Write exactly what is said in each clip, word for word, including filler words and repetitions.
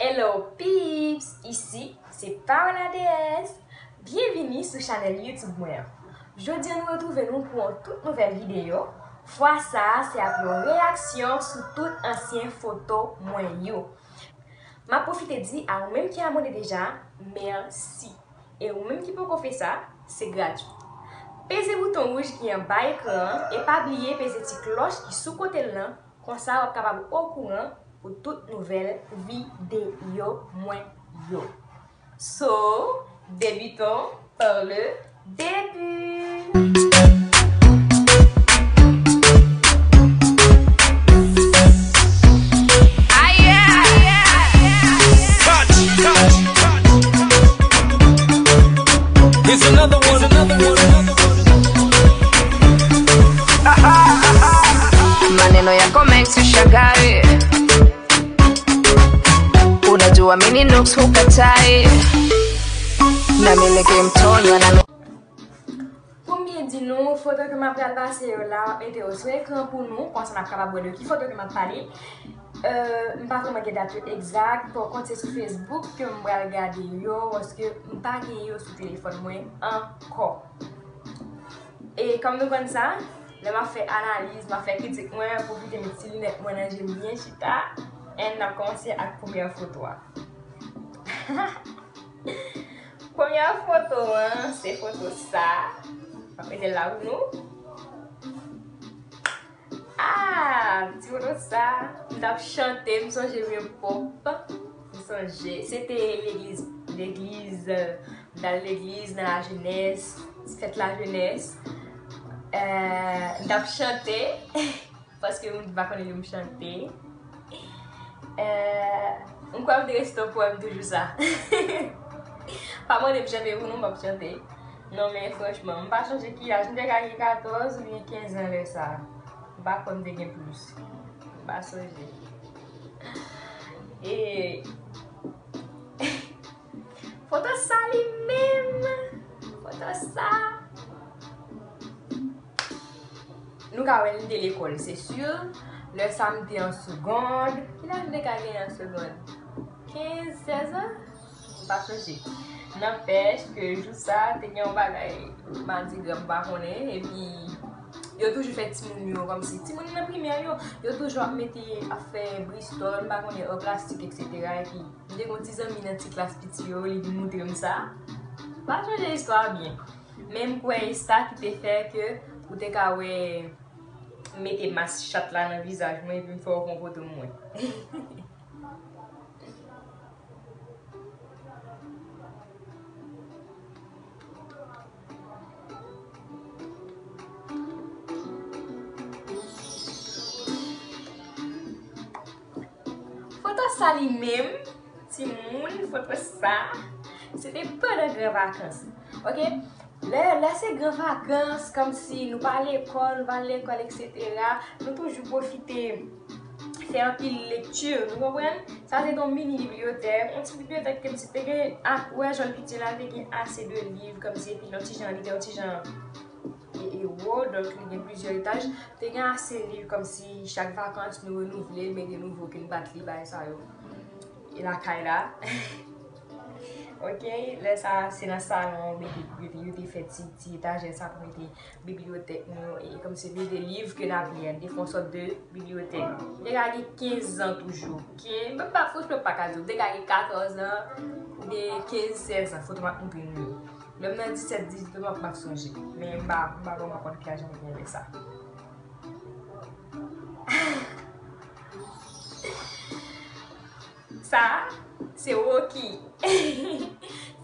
Hello peeps, isi se Paola D S. Byenvini sou chanèl YouTube mwen an. Jodi a nou retwouve nou pou yon tout nouvèl videyo. Fwa sa a se ap yon reyaksyon sou tout ansyen foto mwen yo. M ap pwofite di a ou menm ki abòne deja, mèsi. E ou menm ki poko fè sa, se gratwi. Peze bouton wouj ki anba ekran an e pa bliye peze ti klòch ki sou kote l lan, konsa w ap kapab okouran pou tout nouvèl videyo mwen yo. So, débutons par le début. Here's another one. Maneno ya komeng si shagari. Unajua mini nooks hukatai. Na miliki mtonyo na Pou m byen di nou, foto ke m ap pral pase yo la, m ap mete yo sou ekran pou nou, konsa n ap kapab wè de ki foto ke m ap pale. Euh, m pa vrèman gen dat yo egzak, pòkont se sou Facebook ke m pral gade yo, paske m pa gen yo sou telefòn mwen ankò. E kòm nou konn sa, lè m ap fè analiz, m ap fè kritik, mwen pwofite met ti linèt mwen nan je m byen chita, and n ap kòmanse ak premyè foto a. Premyè foto an, se foto sa. M ap mete l la pou nou. Ah, ti foto sa. M t ap chante, m sonje vye pòp. M sonje, se te legliz, legliz, euh, m t al legliz nan lajenès, fèt lajenès. Euh, m t ap chante. Paske moun ki pa konnen li m chante. Eh, m kwè m te resite pou wè m toujou sa. Pa mande m chante pou nou, m p ap chante. Non, men franchman, m pa chonje ki laj. M te ka gen katòz oubyen kenz an lè sa. M pa kwè m te gen plis. M pa sonje. E Foto sa li menm. Foto sa. Nou ka wè li te lekòl, se si. Lè sa m te an segond. Ki laj m te ka genyen an segond? Kenz, sèz an? M pa sonje. Nanpèch ke jou sa, te gen yon bagay madigra m pa konnen, epi yo toujou fè timoun yo kòmsi timoun nan primè yo, yo toujou ap mete, ap fè bristòl, m pa konnen, an plastik, etsetera. Epi m te gen yon ti zanmi nan ti klas piti yo, li vin montre m sa. M pa sonje istwa a byen. Men m kwè e sa ki te fè ke ou te ka wè m mete mas chat la nan vizaj mwen epi m fè w pran foto mwen. Foto sa li menm, timoun, foto sa, se te pandan gran vakans. Oke? Lè, lè se gran vakans, kòmsi nou pa lekòl, nou pa lekòl, etsetera, nou toujou pwofite fè anpil lekti, nou konprann? Sa se yon mini bibliyotèk, yon ti bibliyotèk ke m te gen, a, wè jan l piti la, te gen ase de liv, kòmsi, epi yon ti jan, li te yon ti jan e, e wo, donk li gen plizyè etaj. Te gen ase liv, kòmsi chak vakans nou renouvle, mete nouvo ke n pa t li, bagay sa yo. E lakay la. Oke, lè sa, se nan salon, mete, yo te, yo te fè ti, ti etajè sa pou mete bibliyotèk nou, e kòmsi mete liv ke n ap li a, te fè yon sòt de bibliyotèk. M te ka gen kenz an toujou. Kenz, m pa, franchman, m pa ka di w. M te ka gen katòz an, oubyen kenz, sèz an, foto m ap montre nou yo. Lè m nan disèt, dizuit an, m ap sonje. Men m pa, m pa vrèman konn ki laj mwen gen lè sa. Sa, se Rocky.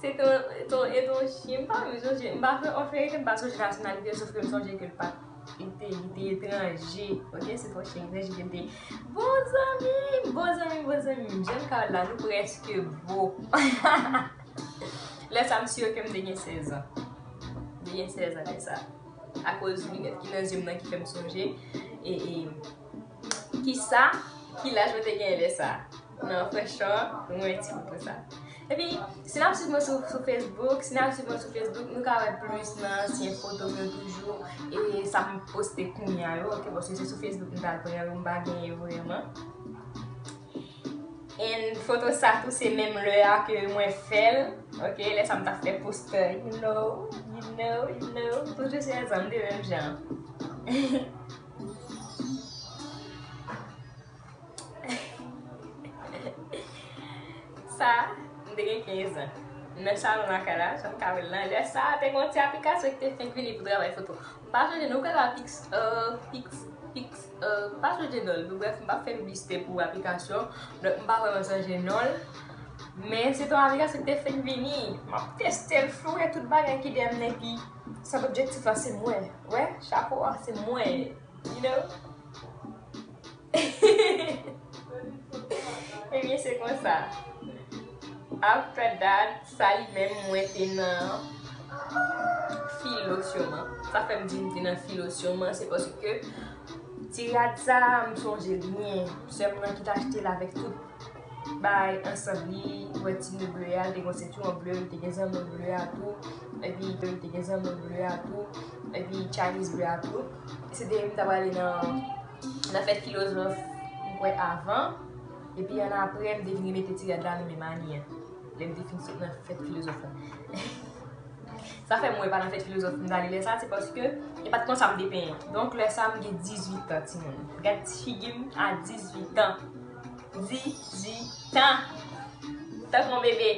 Se ton, ton, e ton chyen, m pa menm sonje, m pa, an verite, m pa sonje nasyonalite l, sòf ke m sonje ke l pa t, li te, li te etranje, oke, se ton chyen etranje ke l te. Bon zanmi, bon zanmi, bon zanmi, jan m ka wè l la, nou prèske bo. Lè sa, m si ke m te gen sèz an. M te gen sèz an lè sa. Akoz linèt ki nan zye m nan ki fè m sonje. E, e, kisa, ki laj mwen te gen lè sa? Non, franchman, mwen ti pou sa. Epi, si n ap swiv mwen sou, sou Facebook, si n ap swiv mwen sou Facebook, nou ka wè plis nan ansyen foto m yo toujou, e sa m poste kounye a yo, oke, paske se sou Facebook m t al pran yo, m pa gen yo vrèman. And foto sa tou se menm lè a ke mwen fè l. Ok, lè sa m t ap fè poster, you know, you know, you know. Toujou se zanmi de menm jan. Sa, m te gen kenz an. M nan salon lakay la, jan m ka wè l lan. Lè sa, te gen yon ti aplikasyon ki te fenk vini pou travay foto. M pa sonje non, ou ka la Pix, euh, Pix, Pix, euh, m pa sonje non l. Bref, m pa fè piblisite pou aplikasyon. Donk, m pa vrèman sonje non l. Men, se te yon aplikasyon ki te fenk vini. M ap teste l, foure tout bagay ki dèyè m, epi sa objektif la, se mwen. Wè, chapo a, se mwen. You know? Ebyen, se konsa. After that, sa li menm, mwen te nan filo sèlman. Sa fè m di m te nan filo sèlman, se paske ti rad sa, m sonje l byen. Sè m nan ki t achte l avèk tout bay ansanm li, wè ti nè ble a, li te gen sentiwon ble, li te gen zanno ble a tou, epi li te gen zanno ble a tou, epi Chinese ble a tou. Se te m t ap ale nan, nan fèt filozòf, m kwè avan, epi annapre, m te vin remete ti rad la nan men mani an. Lè m te fin sot nan fèt filozòf la. Sa fè m wè pa nan fèt filozòf m t ale lè sa, se paske e pa t konsa m te penyen. Donk, lè sa, m gen dizuit an, timoun. Gad ti figi m a dizuit an. Dizuit an! Tankou yon bebe.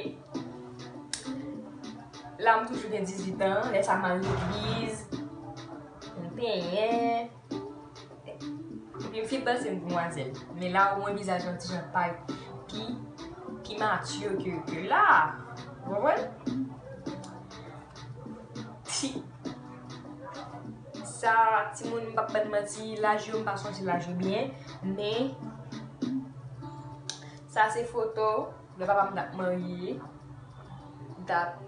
La, m toujou gen dizuit an. Lè sa, m al legliz. M penyen. Epi m fin panse m demwazèl. Men la, omwen, vizaj lan ti jan parèt pi, pi mature ke, ke la. Ou konprann? Ti. Sa, timoun, m p ap bat manti, laj yo, m pa sonje laj yo byen, men sa se foto lè papa m t ap marye, m t ap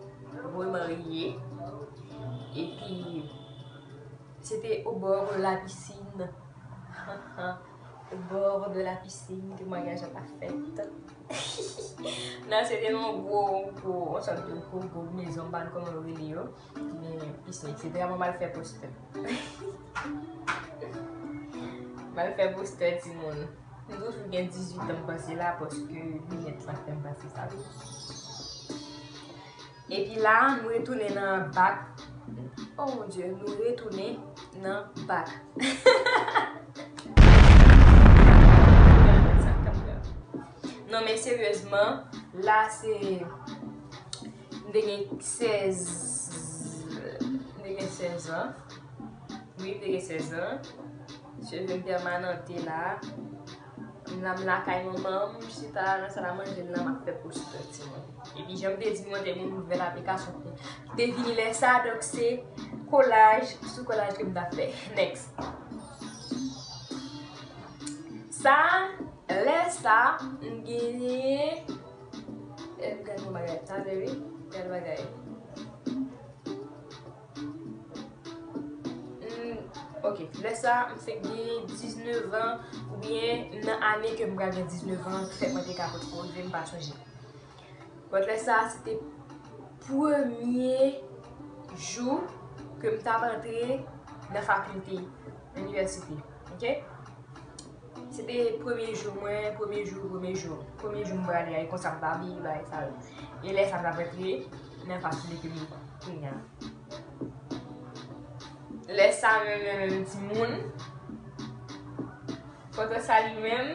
remarye, epi se te au bord de la piscine. Au bord de la piscine ke maryaj la t ap fèt. Non, se te nan yon gwo, gwo, yon sòt de gwo, gwo mezon, m pa konn kòman yo rele yo. Ki gen pisin, et cetera. Mwen m al fè postè. M al fè postè, timoun. M toujou gen dizuit an, m panse la, paske linèt la fè m panse sa tou. Epi la, nou retounen nan bak. Oh mon Dieu, nou retounen nan bak. Non, men seryezman, la se, m te gen sèz, m te gen sèz an. Wi, m te gen sèz an. Cheve m pèmanante la. M la, m lakay manman m, m chita nan sal a manje m la, m ap fè postè, timoun. Epi jan m te di nou, te gen yon nouvèl aplikasyon ki te vini lè sa, donk se kolaj sou kolaj ke m t ap fè. Next. Sa, lè sa, m genyen, eh, m gade yon bagay talè, wi. Gade bagay. Mm, ok, lè sa, m fenk gen diznèf an, oubyen nan ane ke m pral gen diznèf an, fèt mwen te ka pot rive, m pa sonje. But lè sa, se te premye jou ke m t ap antre nan fakilte, inivèsite, ok? Se te premye jou mwen, premye jou, premye jou. Premye jou m prale a, e konsa m pa bliye bagay sa yo. E lè sa m t ap rantre nan fakilte ke m ye kounye a. Lè sa menm, menm, menm, timoun. Foto sa li menm,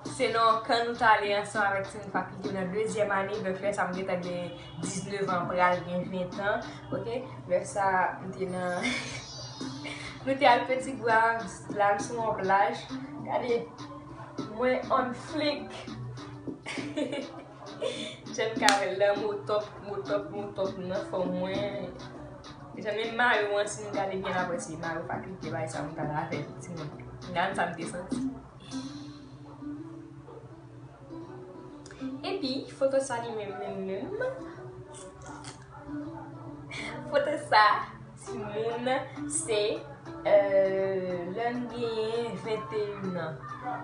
se nan yon kan nou t ale ansanm avèk timoun fakilte nan dezyèm ane, donk lè sa m gentan gen diznèf an, pral gen ven an, ok? Lè sa, m te nan, nou te al Petit Goâve, la, m sou yon plaj. Gade, mwen on fleek. Jan n ka wè l la, motòp, motòp, motòp nan fò mwen. Jan menm mayo an, si nou gade byen apre, se mayo fakilte, bagay sa, m t al avè l, timoun. Gade sa m te santi. Epi, foto sa li menm, menm, menm. Foto sa, timoun, se, euh, lè m genyen venteyen an.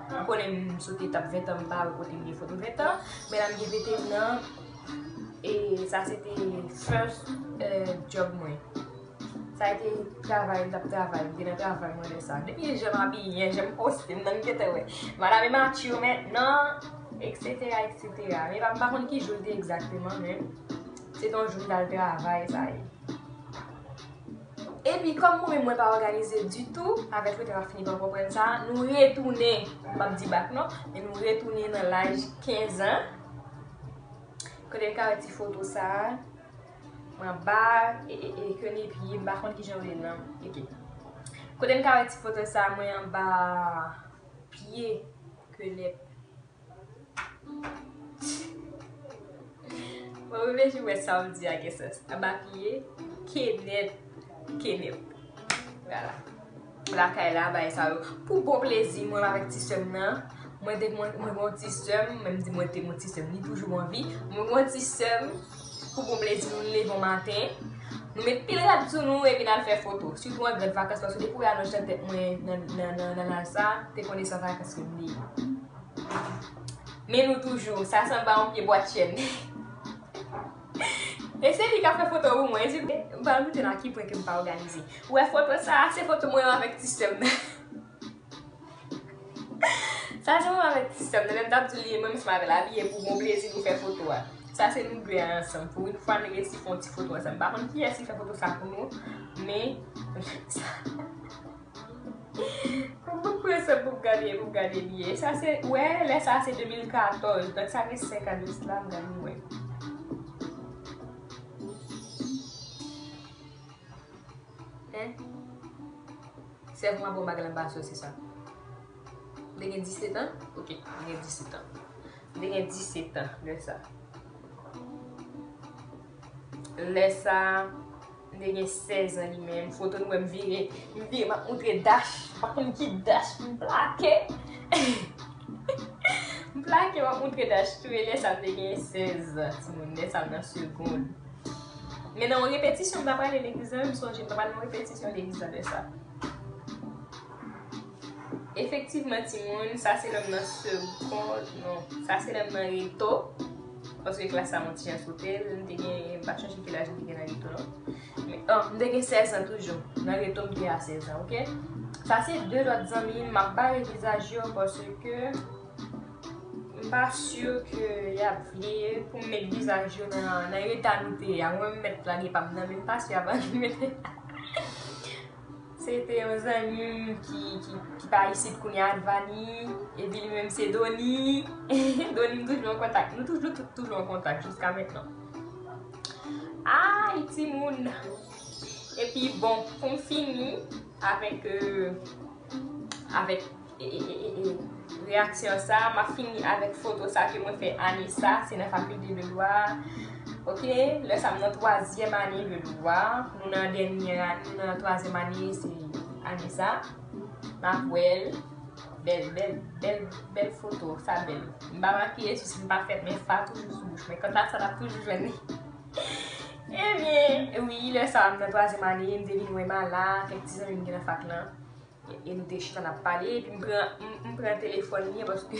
M konnen m sot etap ven an, m pa wè kote m gen foto ven an, men la m gen venteyen an, e sa se te first, euh, job mwen. Sa te travay, m t ap travay, m te nan travay mwen lè sa. Depi jan m abiye, jan m poste, m nan m gentan wè. Madame est mature maintenant. etsetera, etsetera. Men pa, m pa konn ki jou l te egzakteman, men se te yon jou m t al travay, sa ye. Epi, kòm mwen menm, mwen pa òganize ditou, avèk letan m ap fini pa konprann sa, nou retounen, m p ap di bak non, men nou retounen nan laj kenz an. Kote n ka wè ti foto sa a? Mwen anba, e, e, e, kenepye, m pa konn kijan yo rele l non. Ok. Kote n ka wè ti foto sa a, mwen anba pye kenèp. Mwen reflechi wè sa w di a gen sans. Anba pye kenèp, kenèp. Vwala. Lakay la, bagay sa yo. Pou bon plezi, mwen avèk ti sè m nan. Mwen te, mwen, mwen gen yon ti sè m, menm di mwen te gen yon ti sè m, li toujou anvi. Mwen gen yon ti sè m, pou bon plezi, nou leve yon maten. Nou met pil rad sou nou, epi n al fè foto. Sitou an gran vakans, paske depi w wè alonj nan tèt mwen, nan, nan, nan, nan laj sa, te konnen se an vakans ke m ye. Men nou toujou, sa sanble yon pye bwat chèn. E se li k ap fè foto pou mwen, e si m pa montre nan ki pwen ke m pa òganize. Ou wè foto sa, se foto mwen avèk ti sè m nan. Sa se mwen avèk ti sè m nan, lè m t ap di li, mwen menm ansanm avè l abiye pou bon plezi nou fè foto a. Sa se nou de a ansanm. Pou yon fwa, nou resi fè yon ti foto ansanm. M pa konn kiyès ki fè foto sa pou nou, men sa. Mwen pran sa pou m gade, pou m gade byen. Sa se, wè, lè sa se de mil katòz. Donk sa gen senk an de sila, m gade mwen. Hein? Sèlman bon bagay la m pa sòse sa. M te gen disèt an? Ok, m te gen disèt an. M te gen disèt an lè sa. Lè sa, m te gen sèz an li menm. Foto nou wè m vire, m vire, m ap montre dach. Pa konn ki dach m plake. M plake, m ap montre dach tou. E lè sa, m te gen sèz an, timoun. Lè sa, m nan segond. Men nan yon repetisyon, m ta prale legliz la, m sonje, m ta prale nan yon repetisyon legliz la lè sa. Efektivman, timoun, sa se lè m nan segond, non, sa se lè m nan reto. Paske klas sa, m yon ti jan sote l, m te gen, m pa chonje ki laj m te gen nan reto, non. Men, oh, m te gen sèz an toujou. Nan reto, m te a sèz an, ok? Sa se de lòt zanmi m, m ap bare vizaj yo, paske m pa si ke y ap vle pou m met vizaj yo nan, nan eta nou te ye a. Mwen, m mèt lage pa m nan, men m pa si avan li mete. Se te yon zanmi m ki, ki, ki pa isit kounye a, Advani, epi li menm se Doni. Doni, m toujou an kontak. Nou toujou, tou-, toujou an kontak jiska mentnan. Ay, timoun! Epi, bon, pou m fini avèk, euh, avèk e, e, e, e, e, reyaksyon sa, m ap fini avèk foto sa ke mwen fè ane sa, se nan fakilte de dwa. Ok, lè sa m nan twazyèm ane de dwa, nou nan dènyè ane, nou nan twazyèm ane, se ane sa. M ap wè l, bèl, bèl, bèl, bèl foto, sa bèl. M pa makiye sou si m pa fèt, men fa toujou sou bouch mwen. Kanta sa, n ap toujou jwenn li. Ebyen, wi, lè sa, m nan twazyèm ane, m te vin wè Mala, kèk ti zanmi m gen nan fak lan. E nou te chita n ap pale, epi m pran, m, m pran telefòn li an, paske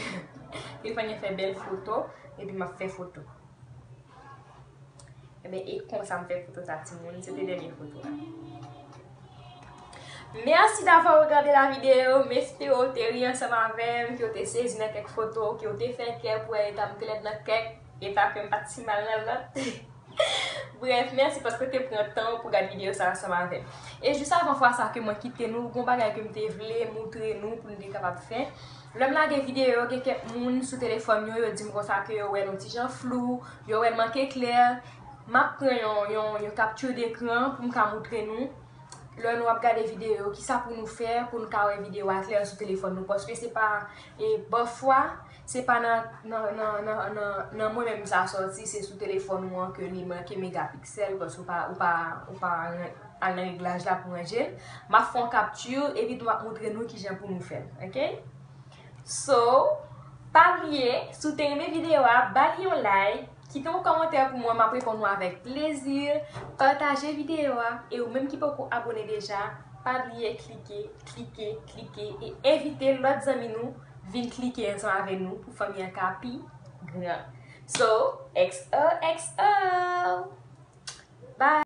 telefòn li an fè bèl foto, epi m ap fè foto. Ebyen, e konsa m fè foto sa, timoun, se te dènye foto a. Merci d'avoir regardé la vidéo, m espere w te ri ansanm avè m, ke w te sezi nan kèk foto, ke w te fè kè pou wè eta m te lèd nan kèk, eta ke m pa t si mal nan lòt. Bref, mèsi paske w te pran tan w pou gad videyo sa ansanm avè m. E jis avan fwa sa ke mwen kite nou, gon bagay ke m te vle moutre nou pou nou te kapab fè. Lè m lage videyo, gen kèk moun sou telefòn yo, yo di m konsa ke yo wè l yon ti jan flou, yo wè l manke klè. M ap pran yon, yon, yon kapti dekran pou m ka moutre nou. Lè nou ap gade videyo, kisa pou nou fè pou nou ka wè videyo a klè sou telefòn nou, paske se pa, e, pafwa, se pa nan, nan, nan, nan, nan, nan mwen menm sa sòti, se sou telefòn ou an ke li manke megapiksèl, paske ou pa, ou pa, ou pa al nan reglaj la pou ranje l. M ap fè yon kapti, epi tou m ap moutre nou kijan pou nou fè l, ok? So, pa bliye, si w te renmen videyo a, ba li yon like, kite yon kòmantè pou mwen, m ap reponn ou avèk plezi. Pataje videyo a, e ou menm ki poko abone deja, pa bliye klike, klike, klike, e envite lòt zanmi nou vin klike ansanm avè nou pou fanmi an ka pi gran. So, X O X O! Bye!